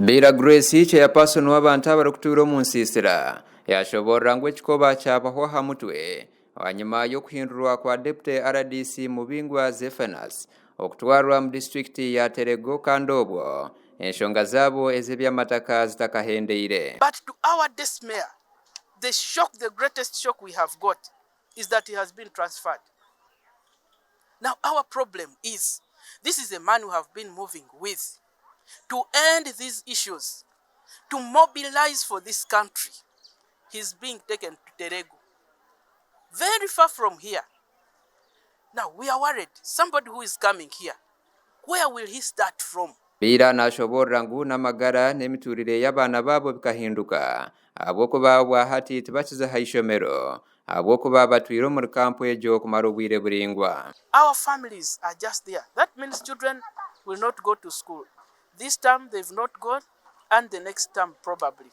Beira Grace, Chairperson w'abantu abarikutuura omu nsiisira yashoboorora ngu ekikoba kyabahwa aha mutwe ahanyima y'okuhindurwa kwa Deputy rdc Mubingwa Zephanias okutwarwa omu disiturikiti ya Terego kandi obwo enshonga zaabo ez'eby'amataka zitakahendeire. But to our dismay, the shock, the greatest shock we have got is that he has been transferred. Now our problem is, this is a man we have been moving with to end these issues, to mobilize for this country. He's being taken to Terego, very far from here. Now we are worried, somebody who is coming here, where will he start from? Biira nashoboorora ngu n'amagara n'emituurire y'abaana baabo bikahinduka ahabw'okuba obwahati tibakiza aha ishomero ahabw'okuba batwire omuri kampu egyo kumara obwire buraingwa. Our families are just there. That means children will not go to school. This term they've not gone and the next term probably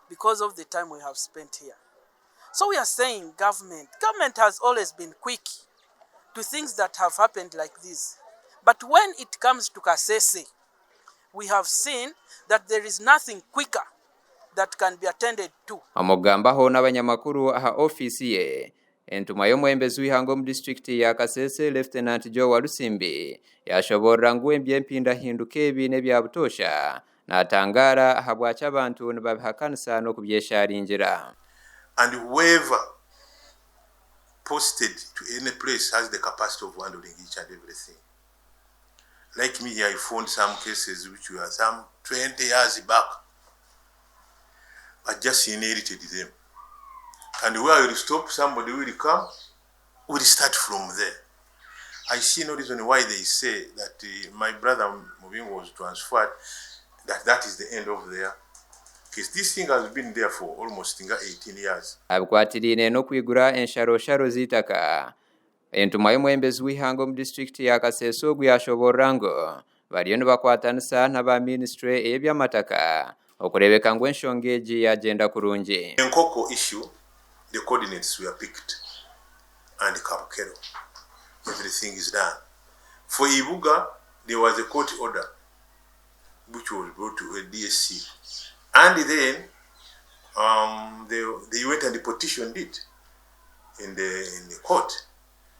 because of the time we have spent here. So we are saying government, government has always been quick to things that have happened like this. But when it comes to Kasese, we have seen that there is nothing quicker that can be attended to. Omu kugambaho n'abanyamakuru aha ofiisi ye, entumwa y'omwebembezi w'eihanga omu disiturikiti ya Kasese, Lieutenant Joe Walusimbi yashoboorora ngu eby'empindahinduka ebi n'ebya butoosha natangaara ahabwaki abantu nibabihakanisa n'okubyesharingira. And whoever posted to any place has the capacity of handling each and everything. Like me here, I found some cases which were some 20 years back. I just inherited them. And where I will stop, somebody will come, will start from there. I see no reason why they say that my brother Mubingo was transferred, that that is the end of their case. This thing has been there for almost 18 years. Abikwatiriine n'okwigura ensharosharo z'eitaka, entumwa y'omwebembezi w'eihanga omu disiturikiti ya Kasese ogu yashoboorora ngu bariyo nibakwatanisa n'aba minisitule ey'ebyamataka okureebeka ngu enshonga egi yagyenda kurungi. Enkoko issue, the coordinates were picked and Kabukero, everything is done. For Ibuga, there was a court order which was brought to a DSC. And then they went and petitioned it in the court.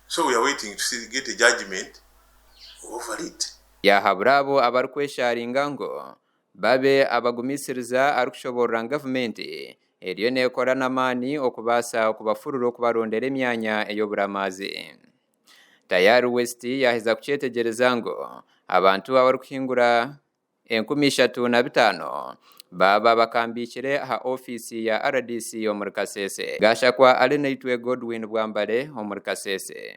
So we are waiting to see, get a judgment over it. Yahabura abo abarikwesharinga ngu babe abagumisiriza arikushoboorora ngu gavumenti eriyo neekora n'amaani okubaasa okubafurura okubarondera emyanya ey'oburamaazi. Tayari West yaheza kukyetegyereza ngu abantu abarikuhingura 3500 baba bakambiikire aha ofiisi ya RDC omuri Kasese. Gashakwa Alinaitwe Godwin Bwambale omuri Kasese.